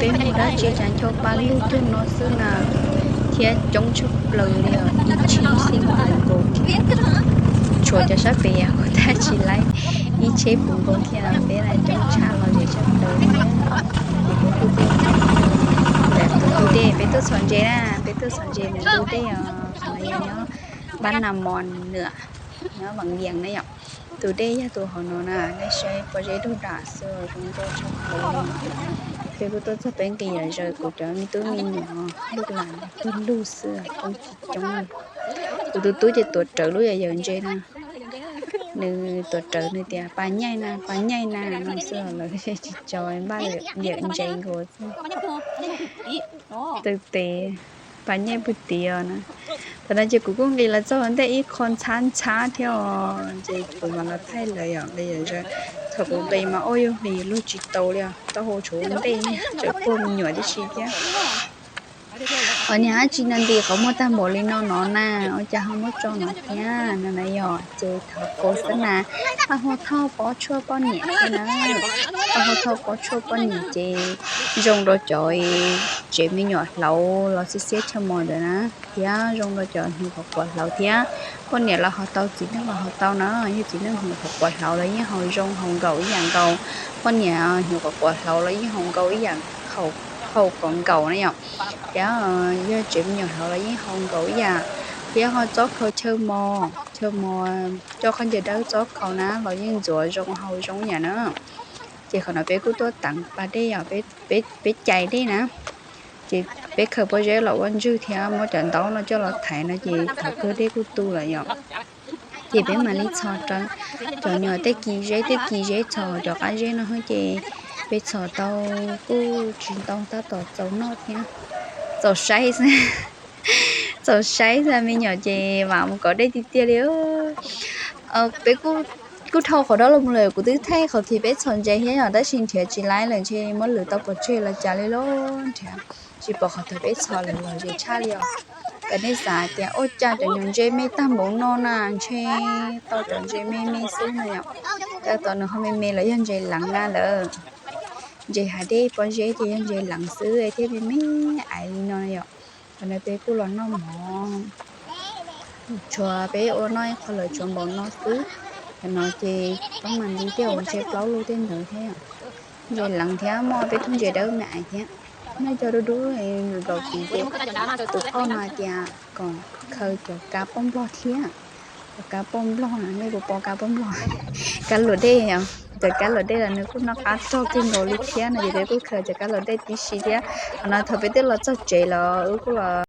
Peb mus dab tsi cas ncho pa lug cuag no xwb na, thiab coob tshaj plaws li os, ib tsheb xij nkaus. Tshuav cov sab pem kuv tab tsis laib, ib tsheb puv nkaus thiab, peb na coob tshaj los zem tshaj plaws li. Ces peb tuaj, tus tu dej, peb tuaj txhos ntses na, peb tuaj txhos ntses mus tu dej os, qhov no yog nyob Npab Nas Mos Nws, nyob Vaj Vias na yom. Tus dej yog tus hauv no na, nej saib pob zeb dug dam xwb zoo nkauj tshaj plaws li. Peb kuj tuaj txog peb nqis yam zaws, kuv cov me tub me nyuam lug lam tug lug xwb, coob tsis coob li. Kuv tus tub ces tuav rawv lub yam yawm ntses na, nws tuav rawv nws tias pa nyaij na, pa nyaij na no xwb, lawv tsis tso npaj yawm ntses nkaus xwb. Tw tes, pa nyaij pw tiav na. Thaum no ces kuv kuj nqis los txog ua ntej ib qho ntxhab ntxhab thiab os, ces kuv mam los thaij lawv yom, lawv yam zaws. Thaum kuv nqis mas ua yuav hlis lug tsis tau li os, taub hau tshuav ua ntej tseem puag me nyuam tib si thiab. Os, niag dab tsi no nti qhov muag tag npaum li no no na, ua cas ho muab tso no thiab no na yom, ces thov kos xab nas, paj huab thauj pob tshuaj poj niam thiab na. Paj huab thauj pob tshuaj poj niam ces zoo rau cov tsev me nyuam hlauv los xiab xiab chaw mos ntawd na, thiab zoo rau cov hnyuv qhuav quav hlauv thiab. Poj niam los haus tau, txiv neej los haus tau na, yog txiv neej hnyuv qhuav quav hlauv los yeej haus zoo haus nkaus ib yam nkaus. Poj niam hnyuv qhuav quav hlauv los yeej haus nkaus ib yam, haus kom nkaus na yom. Thiab yog tsev me nyuam hlauv los yeej haus nkaus ib yam. Thiab ho txob khau chaw mos, chaw mos coj khaub ncaws dawb txob khau na los yeej ntxuav zoo haus zoo ib yam na. Ces qhov no peb kuj tuaj teev pas dej os, peb cais dej na. Ces peb khaws pob zeb los ua ntswg thiab muab cov ntaub no coj los thaiv no ces thaum kawg dej kuj tu lawm yom. Ces peb mam li txhos rawv cov nyuam tej kis zeb, tej kis zeb txhos cov qab zeb no ces peb txhos tau kuj tsis ntau, tab tom txaus noj thiab, txaus saib xwb. Txaus saib xwb, me nyuam ces vam mus kom dej tiag tiag li. Peb kuj dhau qhov dab los mus lawm, kuv twb thaij qhov kis peb txhos ntses thiab yom, tab sis nrhiav tsis laib lawm ntshe muab lwm tau pov tseg los cas li lauj, nrhiav tsis pom qhov twg peb txhos lawm los zem tshaj li os. Ces nej xav tias ua cas cov nyuam ntses me tag npaum no na, ntshe tau cov ntses me me xwb no yom. Tab tom nws ho me me los yog ntses leev na lawm. Ntses hav dej pob zeb ces yog ntses leev xwb thiab me me aiv li no yom. Qhov no peb kuj los noj mov, tshuav peb ua noj ib qho lawm tshuav npaum no xwb. Qhov no ces peb mam li tej ua ntses plaub lug tej ntawd thiab. Ntses leev thiab muaj peb tug ntses dawb me aiv thiab. Noj cov dub dub nplaum tid ces tus phauj no hais tias kom khaws cov kab poj nplog thiab. Cov kab poj nplog no nej puas pom kab poj nplog? Kab luam dej os, cov kab luam dej los nws kuj noj qab rog kawg nkaus li thiab no ces peb kuj khaws cov kab luam dej tib si thiab. Qhov no thaum peb twb los txog tsev los wb kuj los